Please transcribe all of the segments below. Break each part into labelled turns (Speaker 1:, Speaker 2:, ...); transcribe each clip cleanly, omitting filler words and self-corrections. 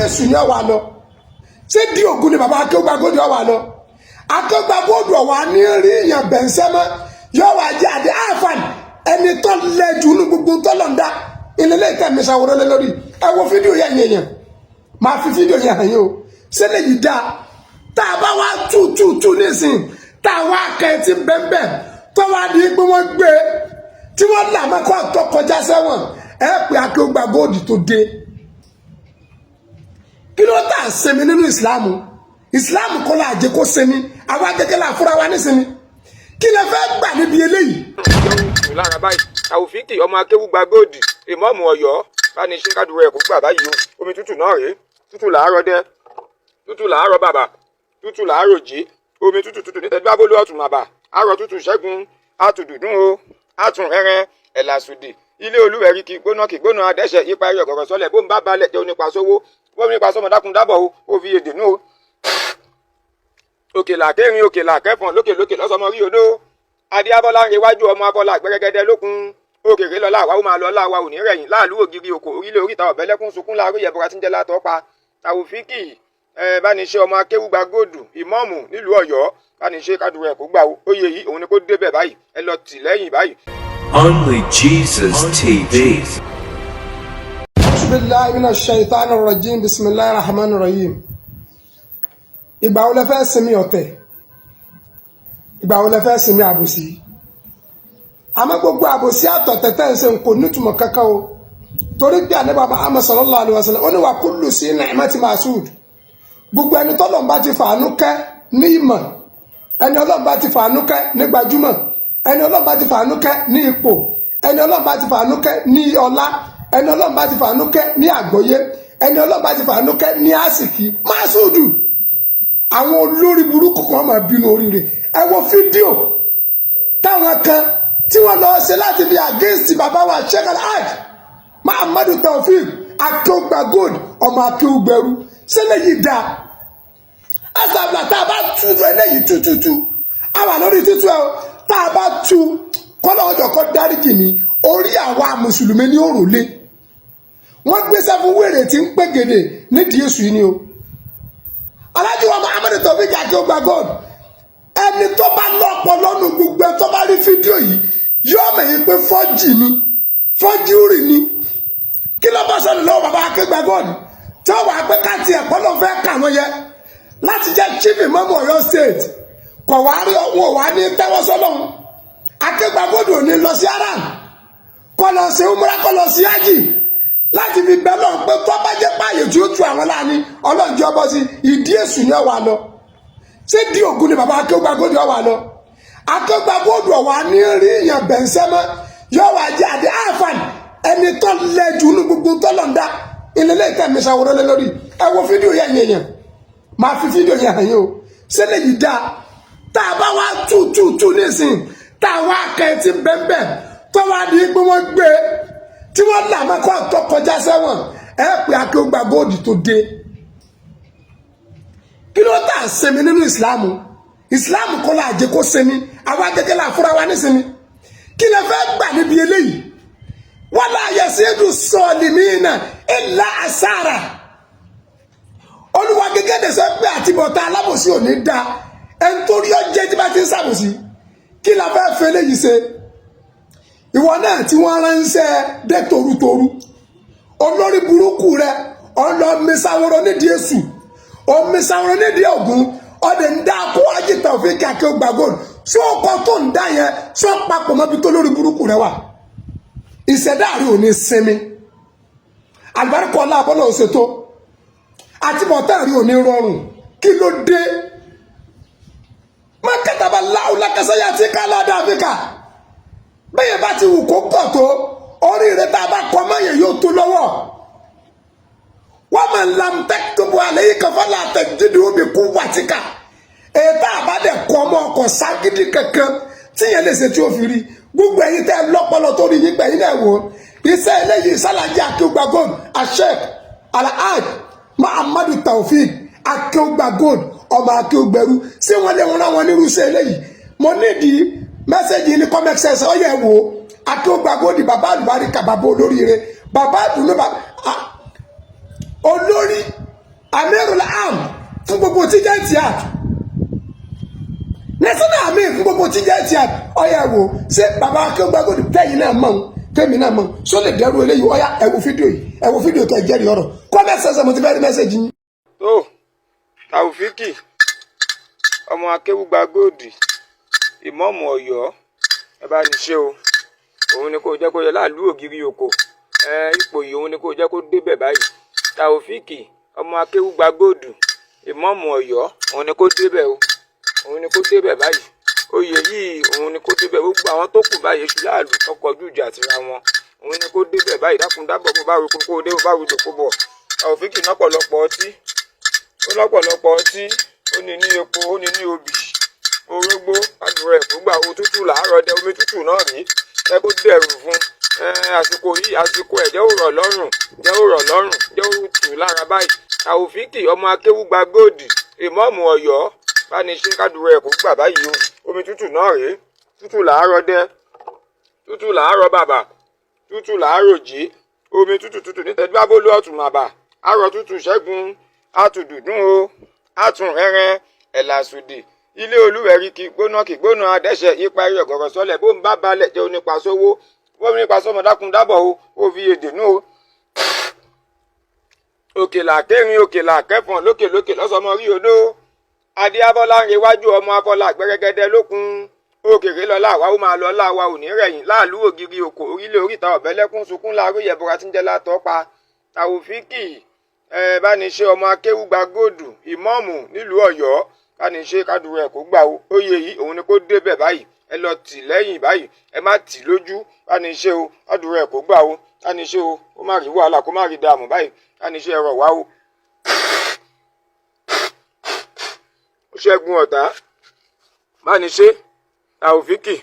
Speaker 1: Èṣù ni ọ̀wà lọ. Ṣé di Ògún ni bàbá Akéwùgbà Gold ọ̀wà lọ? Akéwùgbà Gold ọ̀wà ní rí yàn bẹ̀nsẹ́ mọ́, yóò wá jẹ́ àdé àfàn ẹni tó lẹ́jù ní gbogbo tọ́lọ̀ ń dá ilé ìtẹ́ mi ṣàwòrán lé lórí. Ẹ wo fídíò yẹn yẹn yẹn, máa fi fídíò yẹn hàn yín o. Ṣé lè yìí dáa? Tá a bá wá tú tú tú nísìn, tá a wá kẹ́ ẹ ti bẹ́ẹ̀ tó wá di pé wọ́n gbé tí wọ́n là má kọ́ tó kọjá sẹ́wọ̀n, ẹ pé Akéwùgbà Gold tó dé. Kí ló tà sẹ́mi nínú ìsìlámù? Ìsìlámù kọ́ la jẹ́ kó sẹ́mi, àwa gẹ́gẹ́ la fúnra wa nísìnyí. Kí lẹ fẹ́ gbà níbi eléyìí?
Speaker 2: Yóò lára báyìí, Taofiki ọmọ Akéwùgbà Gold, ìmọ̀ọ́mù Ọ̀yọ́, bá ní ṣe kádùrú ẹ̀ kó gbà báyìí o. Omi tútù náà rèé, tútù làárọ̀ dẹ́, tútù làárọ̀ bàbà, tútù làárọ̀ jí. Omi tútù tútù ní tẹ́jú abólú ọ̀tún màbà àárọ̀ tútù ṣẹ́gun àtùdùdún o àtùn rẹ́rẹ́ ẹ̀làsùdì ilé olúwẹ̀rí kì í gbóná, kì í gbóná adẹ́sẹ̀ ipa ẹ̀rọ ọ̀gọ̀rọ̀ sọlẹ̀ bó ń bá balẹ̀ jẹ́ onípa sówó bó ń nípa sọmọ dákun dábọ̀ o, ó fi èdè nú o. Òkè làkẹ́rin, òkè làkẹ́fọ̀n, lókè lókè lọ́sọmọ rí odó adéábọ́lá ń rewájú ọmọ abọ́lá gbẹ́gẹ́dẹ́ lókun òkèrè lọ́la àwa ó máa lọ láwa ò ní rẹ̀yìn láàlú ògiri òkò orílẹ̀ oríta ọ̀bẹ́lẹ́kún sunkún láàrú yẹ̀bọra tí ń jẹ́ látọ́ pa. Taofiki ẹ bá ní ṣe ọmọ Akéwùgbà Gold, ìmọ̀ọ́mù nílùú Ọ̀yọ́, bá ní ṣe kádùrú ẹ̀ kó gbà ó. Oyè yìí òun ni kó débẹ̀ báyìí, ẹ lọ tì lẹ́yìn báyìí.
Speaker 3: Only Jesus TV.
Speaker 1: Bisimilahi mina shaitan rajim, bisimilahi rahman rahim. Ìgbà wo lẹ fẹ́ sinmi ọ̀tẹ̀? Ìgbà wo lẹ fẹ́ sinmi àbòsí? Àmọ́ gbogbo àbòsí àtọ̀tẹ̀ tẹ́ ń ṣe kò nítumọ̀ kankan o, torí pé ànábì Muhammad sallallahu alaihi wasallam ó ní wa kullu sí ni'mati masud. Gbogbo ẹni tọ́lọ́run bá ti fàánú kẹ́ ní ìmọ̀, ẹni Ọlọ́run bá ti fàánú kẹ́ ní gbajúmọ̀, ẹni Ọlọ́run bá ti fàánú kẹ́ ní ipò, ẹni Ọlọ́run bá ti fàánú kẹ́ ní ọlá, ẹni Ọlọ́run bá ti fàánú kẹ́ ní àgbọ́yé, ẹni Ọlọ́run bá ti fàánú kẹ́ ní àsìkí masudu, àwọn olórí burúkú kan máa bínú oríire. Ẹ wo fídíò táwọn kan tí wọ́n lọ ṣe láti fi against bàbá wa Sheikh Alhaj Muhammadu Taofeek Akéwùgbà Gold, ọmọ akéwùgbẹrú. Ṣẹlẹ̀ yìí dáa? Asabla, tá a bá tú eléyìí tútútú, a wà lórí títú ẹ o. Tá a bá tú kọ́lọ́ ọjọ́ kọ́ dáríjì ní orí àwa mùsùlùmí ní òrùlé. Wọ́n gbéṣẹ́ fún wèrè tí ń pè gèdè nídìí èṣù yìí ni o. Alhaji wa Muhammadu Taofeek Akéwùgbà Gold, ẹni tó bá lọ́pọ̀ lọ́nu, gbogbo ẹ tó bá rí fídíò yìí yóò mọ̀ yìí pé fọ́jì ni, fọ́jì rì ni. Kí ló bá sọ̀rọ̀ lọ́wọ́ bàbá Akéwùgbà Gold tí wọ́n wà pé káàtì ẹ̀kọ́ ló fẹ́ kà wọ́n yẹ láti jẹ́ chief imam Ọ̀yọ́ State? Kọ̀ wá rí wọn wá ní tẹ́wọ́ sọ́lọ́hún. Akéwùgbà Gold ò ní lọ sí Haram, kọ́ lọ sí umra, kọ́ lọ sí ájì láti fi bẹ́ẹ̀ lọ́n pé tó bá jẹ́ páàyè tí ó tu àwọn láàánú ọlọ́njẹ́ ọbọ̀ sí ìdí èṣù ni ọ̀wà lọ. Ṣé di Ògún ni bàbá Akéwùgbà Gold ọ̀wà lọ? Akéwùgbà Gold ọ̀wà ní rí yàn bẹ̀nsẹ́ mọ́, yóò wá jẹ́ àdé àfàn ẹni tó lẹ́jù ní gbogbo tọ́lọ̀ ń dá ilé ìtẹ́ mi ṣàwòrán lé lórí. Ẹ wo fídíò yẹn yẹn yẹn, máa fi fídíò yẹn hàn yín o. Ṣé lè yìí dáa? Tá a bá wá tú tú tú nísìn, tá a wá kẹ́ ẹ ti bẹ́ẹ̀ tó wá di pé wọ́n gbé tí wọ́n là má kọ́ tó kọjá sẹ́wọ̀n, ẹ pé Akéwùgbà Gold tó dé. Kí ló tà sẹ́mi nínú ìsìlámù? Ìsìlámù kọ́ la jẹ́ kó sẹ́mi, àwa gẹ́gẹ́ la fúnra wa nísìnyí. Kí lẹ fẹ́ gbà níbi eléyìí? Wala yasidu sọlimina illa asara. Olúwa gẹ́gẹ́ dẹ̀ sọ pé àtibọ̀tán alábòsí ò ní da ẹni tó rí ọjẹ́ tí bá ti ń sàbòsí. Kí la fẹ́ fẹ́ léyìí ṣe? Ìwọ náà tí wọ́n ránṣẹ́ dé torutoru, olórí burúkú rẹ, ọlọ mísàwòrán nídìí èṣù, omisàwòrán nídìí Ògún, ọdẹ ń dá kó Ájì Taofeek Akéwùgbà Gold. Sọ ọkọ tó ń dá yẹn sọ papọ̀ mọ́bi tó lórí burúkú rẹ wà? Ìṣẹ̀dá rẹ ò ní sinmi, àlùbáríkọ ọlá àbọ̀lọ̀ òṣètò, àtibọ̀tán rí ò ní rọrùn. Kí ló dé? Má kẹtàbà láwùlá kẹsàn-án yàtí ká ládàá Áfíríkà. Bẹ́ẹ̀ bá ti wù kó pọ̀ tó, orí rẹ tá a bá kọ́ mọ́ yẹn yóò tó lọ́wọ́. Wọ́n máa ń lam tẹ́kítọ́bù alẹ́ yìí kan fọlá àtẹ̀jídìí omi kú wàtíkà. Ètò àbádẹ kọ́ ọmọ ọkọ̀ ságídí kankan tíyẹn lè ṣe tí ó fi rí. Gbogbo ẹ̀yin tẹ́ lọ́pọlọ tó rí yín gbẹ̀yìn náà wò iṣẹ́ eléyìí. Sálàjì Akéwùgbà Gold, Asheik Alhaj Muhammadu Taofeek Akéwùgbà Gold, ọmọ akéwùgbẹ̀rú, ṣé wọ́n lè rán wọn nírú iṣẹ́ eléyìí? Mo nídìí message ní comment section. Ọ̀yẹ̀ wò Akéwùgbà Gold, bàbá àlùbáríkà, bàbá olóríire, bàbá àdùnnú, bàbá olórí. Amirul Am fún gbogbo tíjẹ́ Etihad, national amir fún gbogbo tíjẹ́ Etihad. Ọ̀yà wò ṣé bàbá Akéwùgbà Gold tẹ́yìn náà mọ̀, tẹ́mi náà mọ̀, só lè dẹ́rù eléyìí? Ọ̀yà, ẹ wo fídíò yìí, ẹ wo fídíò kẹ́ ẹ jẹ́rìí ọ̀rọ̀. Comment section, mo ti fẹ́ rí message yín.
Speaker 2: Tó Taofiki ọmọ Akéwùgbà Gold, ìmọ̀ọ́mù Ọ̀yọ́, ẹ bá ní ṣe o. Òun ni kò jẹ́ kó yẹ láàlú ògiri òkò ẹ ipò yìí, òun ni kò jẹ́ kó débẹ̀ báyìí. Taofiki ọmọ Akéwùgbà Gold, ìmọ̀ọ́mù Ọ̀yọ́, òun ni kó débẹ̀ o, òun ni kó débẹ̀ báyìí. Oyè yìí, òun ni kó débẹ̀. Gbogbo àwọn tó kù báyìí, èṣù láàlú ọkọ̀ ojú ìjà tira wọn. Òun ni kó débẹ̀ báyìí. Dákun dábọ̀, bó bá ro kókó dé, bó bá ro dòkó bọ̀. Taofiki lọ́pọ̀lọpọ̀ ọtí, ó lọ́pọ̀lọpọ̀ ọtí, ó ní ní epo, ó ní ní obì orógbó. Àdúrà ẹ̀ fúngbà owó tútù làárọ̀ dẹ, omi tútù náà rí ẹ kó dẹrù fún àsìkò yìí. Àsìkò ẹ̀ jẹ́ ó rọ̀ lọ́rùn, jẹ́ ó rọ̀ lọ́rùn, jẹ́ ó tù lára báyìí. Taofiki ọmọ Akéwùgbà Gold, ìmọ̀ọ́mù Ọ̀yọ́, bá ní ṣe kádùrà ẹ̀ kó gbà báyìí o. Omi tútù náà rèé. Tútù làárọ̀ dẹ, tútù làárọ̀ bàbà, tútù làárọ̀ jí. Omi tútù tútù nítẹ̀dúbábólú ọ̀tún màbà àrọ̀ tútù ṣẹ́gun àtùdùdún o àtùn rẹ́rẹ́ ẹ̀làsùdì ilé olúwẹ̀rí kì gbóná kì gbóná adẹ́sẹ̀ ipa eré ọ̀gọ̀rọ̀ sọlẹ̀ bó ń bá balẹ̀ jẹ́ onípa sówó bó nípa sọmọ. Dákun dábọ̀ o, ó fi èdè nú o. Òkèlà kẹrin, òkèlà kẹfọn, lókè lókè lọ́sọmọ rí odó. Adéábọ́lá ń rewájú ọmọ afọlá gbẹrẹgẹdẹ lókun òkèrè lọlá àwa ó máa lọ láwa ò ní rẹ̀yìn láàlú ògiri òkò orílẹ̀ oríta ọ̀bẹ́lẹ́kún sunkún láàrú yẹ̀bọra tí ń jẹ́ látọ́ pa. Taofiki ẹ bá ní ṣe ọmọ Akéwùgbà Gold, ìmọ̀ọ́mù nílùú Ọ̀yọ́, bá ní ṣe kádùrú ẹ̀ kó gbà o. Oyè yìí, òun ni kó débẹ̀ báyìí. Ẹ lọ tì lẹ́yìn báyìí, ẹ má tì lójú. Bá ní ṣe o, kádùrú ẹ̀ kó gbà o. Bá ní ṣe o, kó má rí wàhálà, kó má rí dààmú báyìí. Bá ní ṣe, ẹ̀rọ wá o. Ṣẹ́gun ọ̀tá, bá ní ṣe. Taofiki,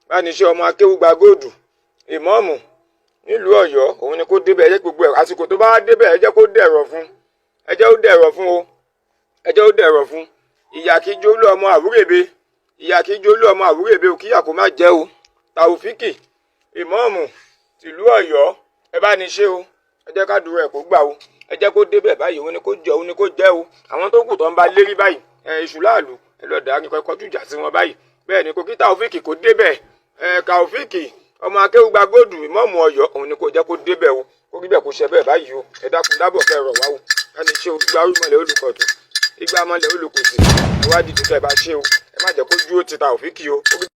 Speaker 2: bá ní ṣe ọmọ Akéwùgbà Gold, ìmọ̀ọ́mù nílùú Ọ̀yọ́, òun ni kó débẹ̀. Ẹ jẹ́ gbogbo ẹ̀ àsìkò tó bá débẹ̀, ẹ jẹ́ kó dẹ̀rọ̀ fún, ẹ jẹ́ ó dẹ̀rọ̀ fún o, ẹ jẹ́ ó dẹ̀rọ̀ fún. Ìyà kí jólú ọmọ àwúrèbe, ìyà kí jólú ọmọ àwúrèbe ò kíyà kó má jẹ́ o. Taofiki ìmọ̀ọ́mù tìlú Ọ̀yọ́, ẹ bá ní ṣe o. Ẹ jẹ́ ká dúró ẹ̀ kó gbà o. Ẹ jẹ́ kó débẹ̀ báyìí. Òun ni kó jẹ, òun ni kó jẹ́ o. Àwọn tó kù tó ń bá lérí báyìí, ẹ iṣu láàlú, ẹ lọ dàá ní kọjú ìjà sí wọn báyìí. Bẹ́ẹ̀ ni kò kí Taofiki kó débẹ̀. Ẹ Taofiki ọmọ Akéwùgbà Gold, ìmọ̀ọ́mù Ọ̀yọ́, òun ni kò jẹ́ kó débẹ̀ o. Kó rí bẹ́ẹ̀, kó ṣe bẹ́ẹ̀ báyìí o. Ẹ dákun dábọ̀ kẹ́ rọ̀ wá o. Ẹni ṣe o, igba orúmọlẹ̀ olùkọ̀tún, igba mọlẹ̀ olùkòsì, ìwádìí tó kẹ́ bá ṣe o. Ẹ má jẹ́ kó dúró ti Taofiki o.